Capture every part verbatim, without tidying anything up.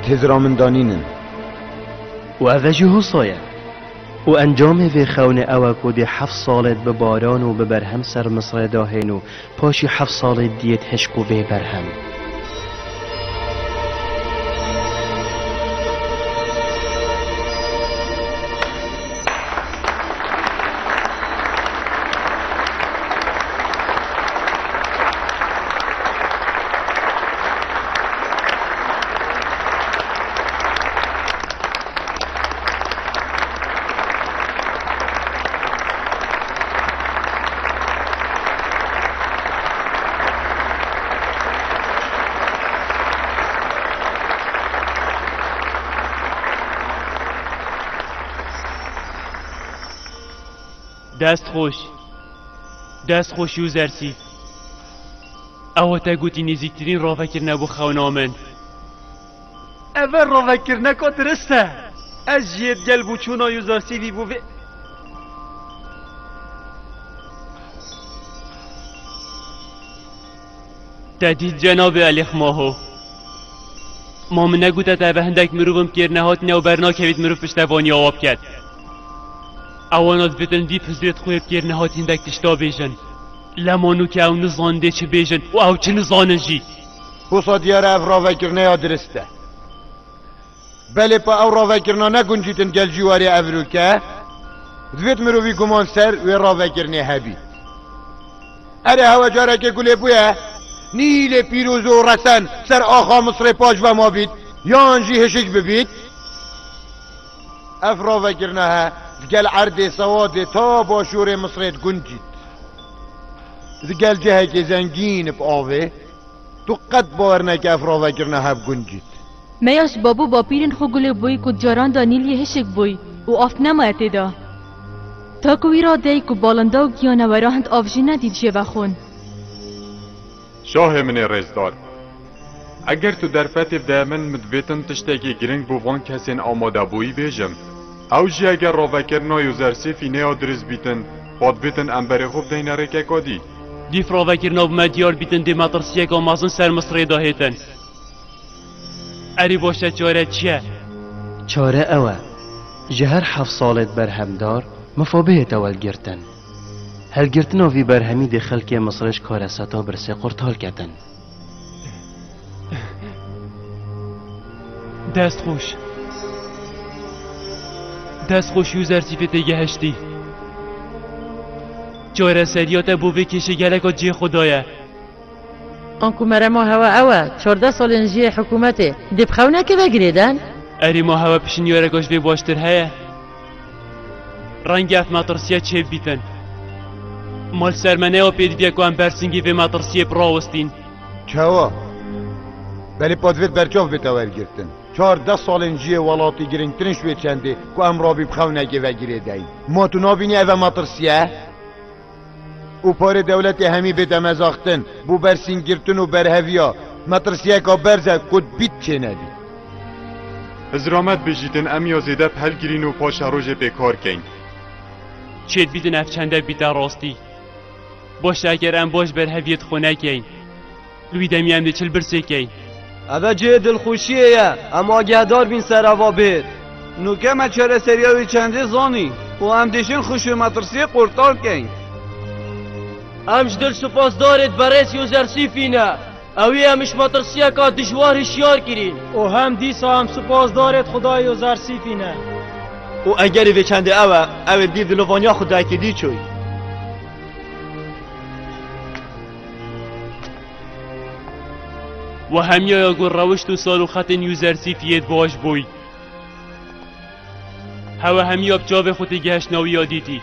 Hizra min danînin. Û ev e jî Hûsa ye. Û encamê vê xewnê ew e ku dê heft salêt bi baran û bi berhem ser Misrê dahên û paşî heft salêt diyêt hişk û bê berhem. Dest xweş. Dest xweş Yûzersîf. Ewa te gotî nêzîktirîn ravekirine bû xewna min. Ev e ravekirneka dirist e. Ez jî yê digel bûçûna Yûzersîfî bû vê. Te dît cenabê Elîxmaho. Ma min negote te eve hindek mirovin bi kêr nehatine û bernakevît mirov piştevaniya wa biket. Ewana divêtin vî pizrêt xwe yê bi kêr nehatî hindek tişta bêjin. Lema nûke ew nizanin dê çi bêjin û ew çi nizanin jî. Wisa diyar e ev ravekirine ya dirist e. Belê pa ew ravekirina ne guncîtin gel cîwarê evrûke, divêt mirovî guman ser wê ravekirinê hebît. Erê hewe carekê gulê bûye, nîlê pîroz û resen ser axa Misrê paş ve mabît, yan jî hişik bibît. Ev ravekirina he digel erdê sewadê ta başûrê Misrê diguncît. Digel cihekê zengîn bi avê, tu qet bawer neke ev ravekirina he biguncît. Meya ji bab û bapîrên xwe gulê bûyî ku di caran de Nîl yê hişik bûyî û av nemaye tê de. Ta ku wî radeyî ku balinda û giyana wera hind av jî nedît jê vexwin. Şahê min ê rêzdar, eger tu derfetê bide min, min divêtin tiştekî giring bo van kesên amadebûyî bêjim. Ew jî eger ravekirina Yûzersîfî ne ya dirist bîtin, pa divêtin em berê xwe bideyne rêkeka dî. Dîf ravekirina bi me diyar bîtin dê metirsiyeka mezin ser Misirê de hêtin. Erê baş e, çare çi ye? Çare ew e, ji her heft salêt berhemdar mifa bihête welgirtin. Helgirtina vî berhemî dê xelkê Misirê ji kareseta birsê qurtal ketin. Dest xweş. Dest xweş Yûzersîfê tê gehiştî. Çareseriya te bo vê kêşê geleka cihê xwe daye. Anku merema hewe ew e, çardeh salên jiyê hikûmetê dê bi xewnekê ve girêden? Erê ma hewe pişinyareka ji vê baştir heye? Rengê ev metirsiye çêbibîtin. Ma li ser me neya pêdiviye ku em bersîngê vê metirsiyê birawistîn. Çawa? Belê pa divêt berçav bête wergirtin. Çardeh salên jiyê welatî giringtir in ji wê çendê ku em rabî bi xewnekê ve girêdeyn. Ma tu nabînî ev e metirsiye? Û parê dewletê hemî bête mezaxtin, bo bersîngirtin û berheviya, metirsiyeka berz e ku dibît çênebît. Hizra me dibêjîtin em ya zêde bi helgirîn û paşerojê pê kar keyn. Çêdibîtin ev çende bîte rastî. Baş e eger em baş berheviyê di xwe nekeyn. Li wî demî em dê çi li birsê keyn? Eve cihê dilxweşiyê ye. Em agehdar bîn ser eva bihêt. Nûke me çareseriya wî çendê zanî û em dê jin xweş wê metirsiyê qurtal keyn. Em ji dil supasdarê di berêz Yûzersîfî ne. Ewî em ji metirsiyeka dijwar hişyar kirîn. Û hem dîsa em supasdarê di Xwedayê Yûzersîfî ne. Û egerî vê çendê ew e, ew ê dîv dilovaniya Xwedayekî dî çûy. We hemiya ya ku rewişt û sar û xetên Yûzersîfiyê baş bûy. Hewe hemiya bi çavê xwe tê gehiştna wî ya dîtî.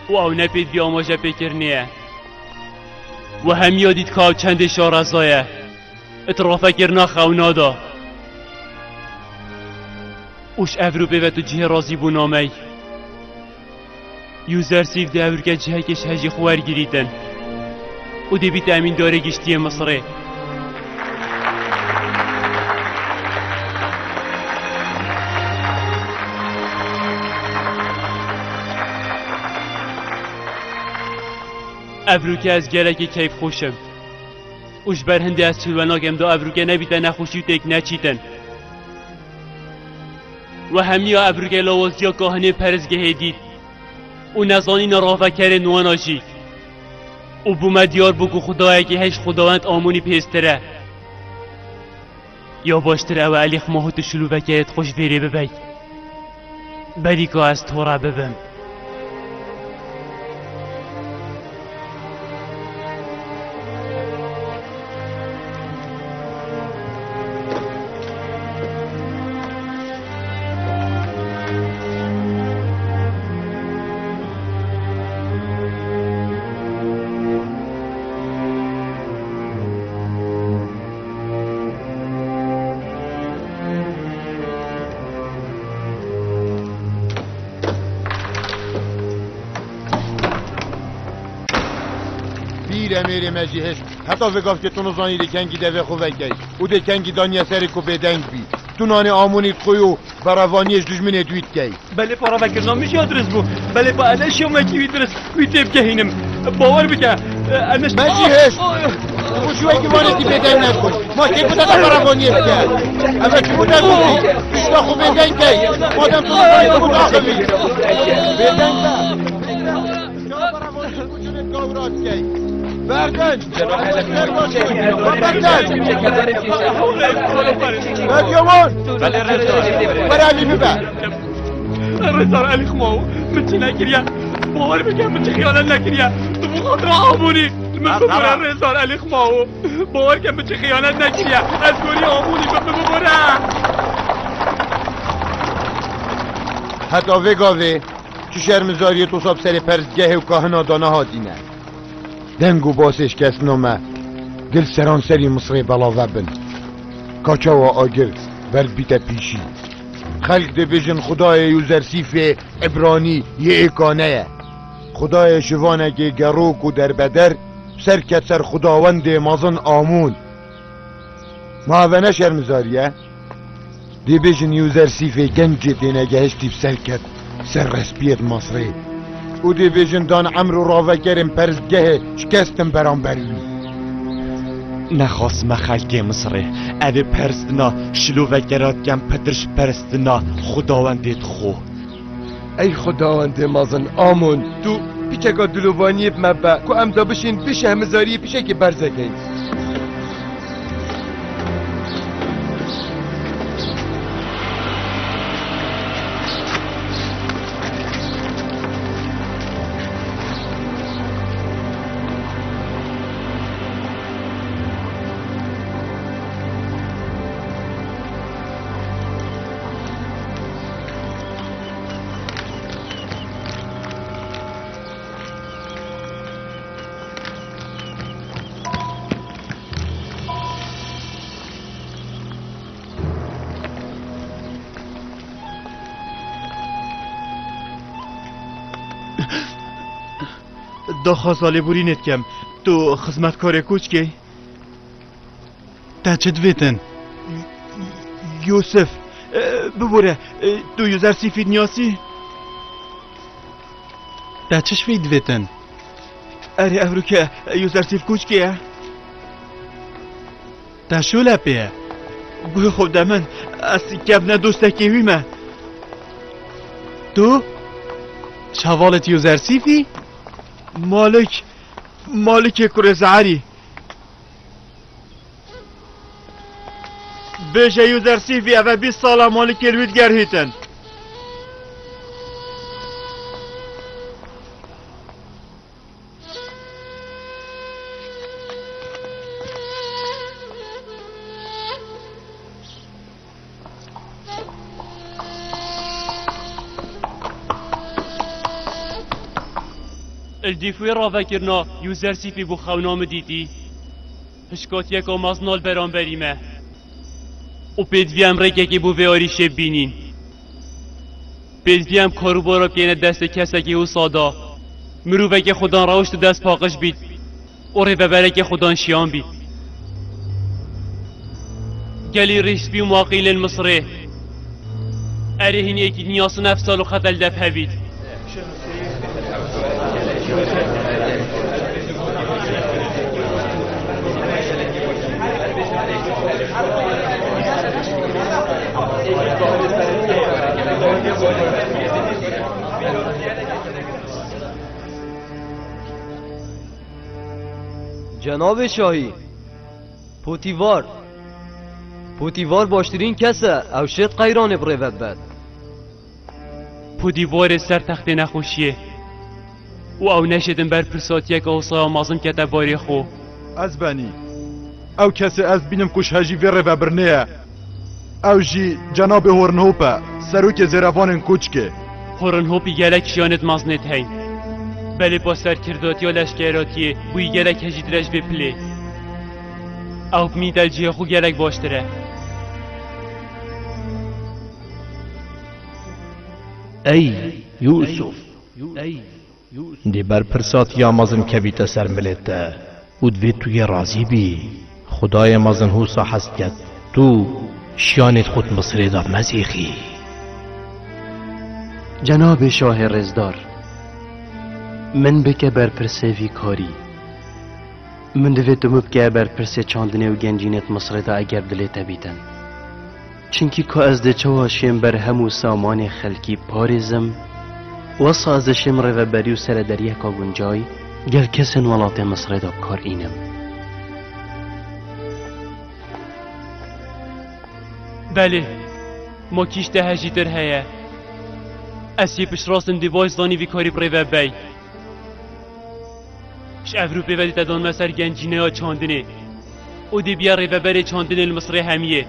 Û ew ne pêdivî amaje pêkirinê ye. We hemiya dît ka ew çendê şareza ye. Di rafekirina xewna de. Û ji Ewropê ve tu cihê razîbûna me yî. Yûzersîf dê ewrike cihekê ji hejî xwe wergirîtin û dê bîte emîndarê giştî yê Misirê. Ewrike ez gelekî keyfxweş im. Û ji ber hindê ez çil we nakim da ewrike nebîte nexweşî û têk neçîtin. We hemiya ebrûke lawaziya kahinên perestgehê dît û nezanîna ravekerên wana jî. Û bû me diyar bû ku Xwedayekî hêj Xwedawend Amonî pêstir e. Ya baştir ew e Elîxmaho tu şilûvekerê xwe ji vêrê bibey, berî ka ez tora bibim. Pîr Emêrê me jî hişk. Heta vê gavkê tu nizanî dê kengî devê xwe vekey û dê kengî daniye serê ku bêdeng bî. Tu nanê Amonî dixwî û berevaniyê ji dijminê dûî dikey. Belê pa ravekirina min jî ya dirist bû. Belê pa ez eşya me kî wî dirist, wî tê bigehînim. Bawer bike, ez... Me jî hişk. Û ji wekî vanekî bêdeng nedixwî. Ma kê ku te te berevaniyê bike? Ev e çi ku te gotî? Pişta xwe bêdeng key. Madem tu nizanî tu naxivî. Bêdeng be. Berdin! Berdin! Berdin! Beryaman! Rêzdar Elîxmawo, min çi nekiriye? Bawer bike, min çi xiyanet nekiriye. Tu bi xatira Amonî li min bibûre, Rêzdar Elîxmawo. Bawer ke, min çi xiyanet nekiriye. Ez gorî Amonî, min bibûre. Heta vê gavê çi şermizariyê tu sab serê perstgehê û kahina dane hatîne. Deng û basê şikestina me gel seranserî Misrê belave bin. Ka çawa agir berdbîte pîşî. Xelk dibêjin Xwedayê Yûzersîfê Îbranî yê êkane ye. Xwedayê şivanekê gerok û derbeder ser ket ser Xwedawendê mezin Amûn. Ma eve ne şermizarî ye? Dê bêjin Yûzersîfê genc jê têne gehiştî bi ser ket ser respiyê di Misrê. Û dê bêjin dan emr û ravekerên perstgehê şikestin beramber wî. Nexasime xelkê Misrê evê perstina şilovekera dikem pitir ji perstina Xwedawendê dixwe. Ey Xwedawendê mezin Amûn, tu piçeka dilovaniyê bi me be ku em da bişên vê şermizariyê pişekê berzekeyn. Daxwaza lêborînê dikem. Tu xizmetkarê koçkê? Te çi divêtin? Yûsif, e, bibûre, e, tu Yûzersîfî dinasî? Te çi ji vî divêtin? Erê, evroke, e, Yûzersîf koçkê ye? Te şûle pê ye? Guhê xwe bide min, ez kevne dostekê wî me. Tu? Ji hevalêt Yûzersîfî? Malik, Malikê kurê Zeerî. Bêje Yûzersîfî, ev e bîst sala Malikê li wî digerhîtin. Li dîf wê ravekirina Yûzersîfî bû xewna min dîtî. Hişkatiyeka mezin a li beramberî me. Û pêdivî em rêkekê bo vê arîşê bibînîn. Pêdivî em karûbara bikeyne destê kesekî wisa da. Mirovekê Xudan rewişt û dest paqij bît û rêveberekê Xudan şiyan bît. Gelî rîştbî û maqîlên Misirê. Erê hîn êkî dinyasî nefsal û xetel def hebît. Cenabê şahî, Potîvar. Potîvar baştirîn kes e, ew şêt qeyranê bi rê ve bibet. Potîvarê ser textê nexweşiyê û ew neşêtin berpirsatiyeke wisa ya mezin kete barê xwe. Ez benî. Ew kesê ez dibînim ku ji hejî vê rêvebirinê ye. Ew jî cenabê Horinhop e, serokê zêrevanên koçkê. Horinhopî gelek şiyanêt mezinêt heyn. Belê pa serkirdatiya leşkeratiyê bûyî gelek hejîtir e ji vê pilê. Ew bi mîtel cihê xwe gelek baştir e. Ey Yûsuf! Ey Yûsuf! Dê berpirsatiya mezin kevîte ser milê te û divê tu yê razî bî. Xwedayê mezin hûsa hez ket tu şiyanêt xwe di Misirê de mezîxî. Cenabê şahê rêzdar, min bike berpirsê vî karî. Min divê tu min bike berpirsê çandinê û gencînêt Misirê de eger dilê te bîtin. Çimkî ka ez dê çawa şêm berhem û samanê xelkî parêzim, wesa ez dê şêm rêveberî û seredariyeka guncay gel kesên welatê Misirê de bi kar înim. Belê, ma kî ji te hejîtir heye? Ez yê piştrast im dê vaj zanî vî karî bi rê ve bey. Ji ev rûpê ve dê te danme ser gencîneya çandinê û dê biya rêveberê çandinê li Misirê hemiyê.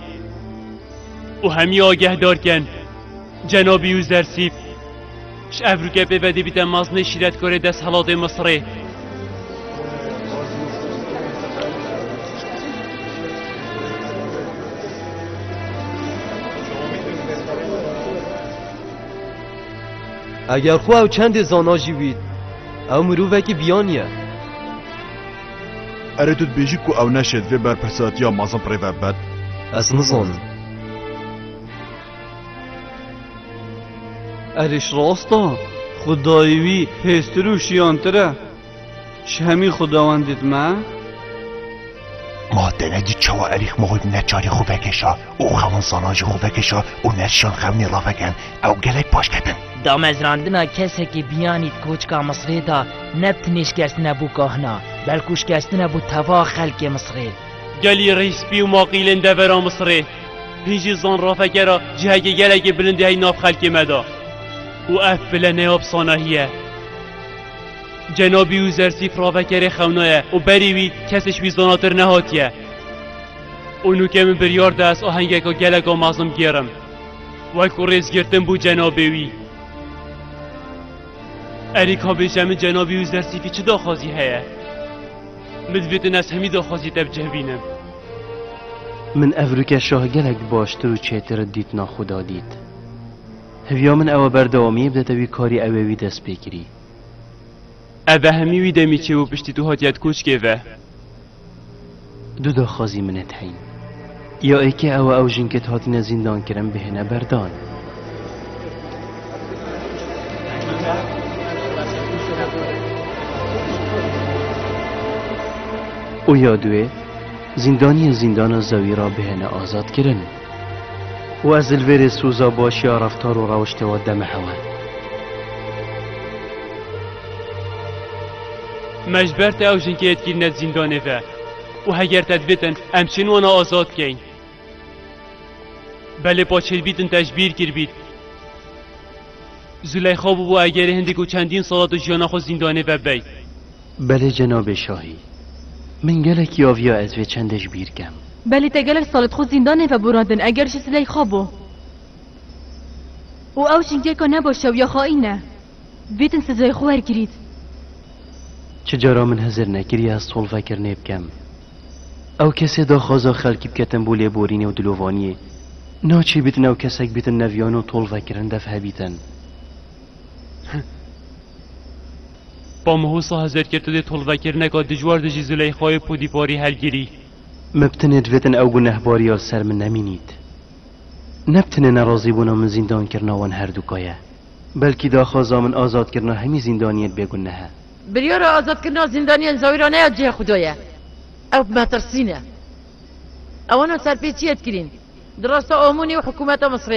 Û hemiyê agehdar ken, cenabî Yûzersîf, ji ev rûkê pê ve dê bîte mezinê şîretkarê desthilatê Misirê. Eger xwe ew çendê zana jî bît, ew mirovekî biyanî ye. Erê tu dibêjî ku ew neşêt vê berpirsatiya mezin bi rê ve bibet? Ez nizanim. Erê ji rast e, Xwedayê wî hêztir û şiyantir e. Ji hemî xwedawendêt me. Ma te nedît çawa Erîx Moxî bi neçarî xwe vekêşa û xewn zana jî xwe vekêşa û nedişan xewnê raveken, ew gelek baş ketin. Damezrandina kesekî biyanî di koçka Misirê de ne bi tinê şikestine bû kahna, belkû şikestine bû teva xelkê Misirê. Gelî rîspî û maqîlên devera Misirê, hîn jî zan ravekera cihekê gelekê bilind hey nav xelkê me de. Û ev pile ne ya bi sanahî ye. Cenabî Yûzersîf ravekerê xewna ye û berî wî kesê ji wî zanatir nehatiye. Û nûke min biryar da ez ahengeka geleka mezin bigêrim, wek ku rêzgirtin bo cenabê wî. Erê ka bêje min cenabî Yûzersîfî çi daxwazî heye? Min divêtin ez hemî daxwazî te bi cih bînim. Min ev rûke şah gelek baştir û çêtir dîtina xwe da dît. Hêviya min ew e berdewamiyê bidete wî karî ew ê wî dest pê kirî. Ev e hemî wî demî çêbû piştî tu hatiye di koçkê ve. Du daxwazî min ê heyn. Ya êkê ew e ew jinkêt hatine zîndankirin bihêne berdan. Û ya duê, zîndaniyên zîndana Zewîra bihêne azadkirin. Û ez li vê rê soza başiya reftar û rewiştê we deme hewe. Me ji ber te ew jinkê yê dikirîne di zîndanê ve û heger te dibêtin, em çin wana azad bikeyn. Belê paçêl bîtin te ji bîr kiribît. Zuleyxa bûbû egerê hindek û çendîn sala tu jiyana xwe zîndanê ve bey. Belê cenabê şahî. Min gelekî aviya ez vê çendê ji bîr kem. Belê te gelek salê xwe zîndanê veborandin, eger jî Zileyxa bû. Û ew jingeka nebaş e û ya xaîn e. Bêtin sizayê xwe wergirît. Çi cara min hizir nekiriye ez tolvekirinê bikem. Ew kesê daxwaza xelkî biketin bo lêborînê û dilovaniyê. Naçê bîtin ew kesek bîtin neviyan û tolvekirin dev hebîtin. Pamuhosa hizirkirtê dê tolvekirineka dijwar dijî Zuleyxayê Podîparî helgirî. Me bi tinê divêtin ew gunehbariya li ser min nemînît. Ne bi tinê nerazîbûna min zîndankirina wan herduka ye. Belkî daxwaza min azadkirina hemî zîndaniyên bêguneh e. Biryara azadkirina zîndaniyên Zawîra ne ya cihê Xwedê ye. Ew bi metirsî ne. Ewana serpêçiyê dikirîn. Di rasta Amonî û hikûmeta Misirê de.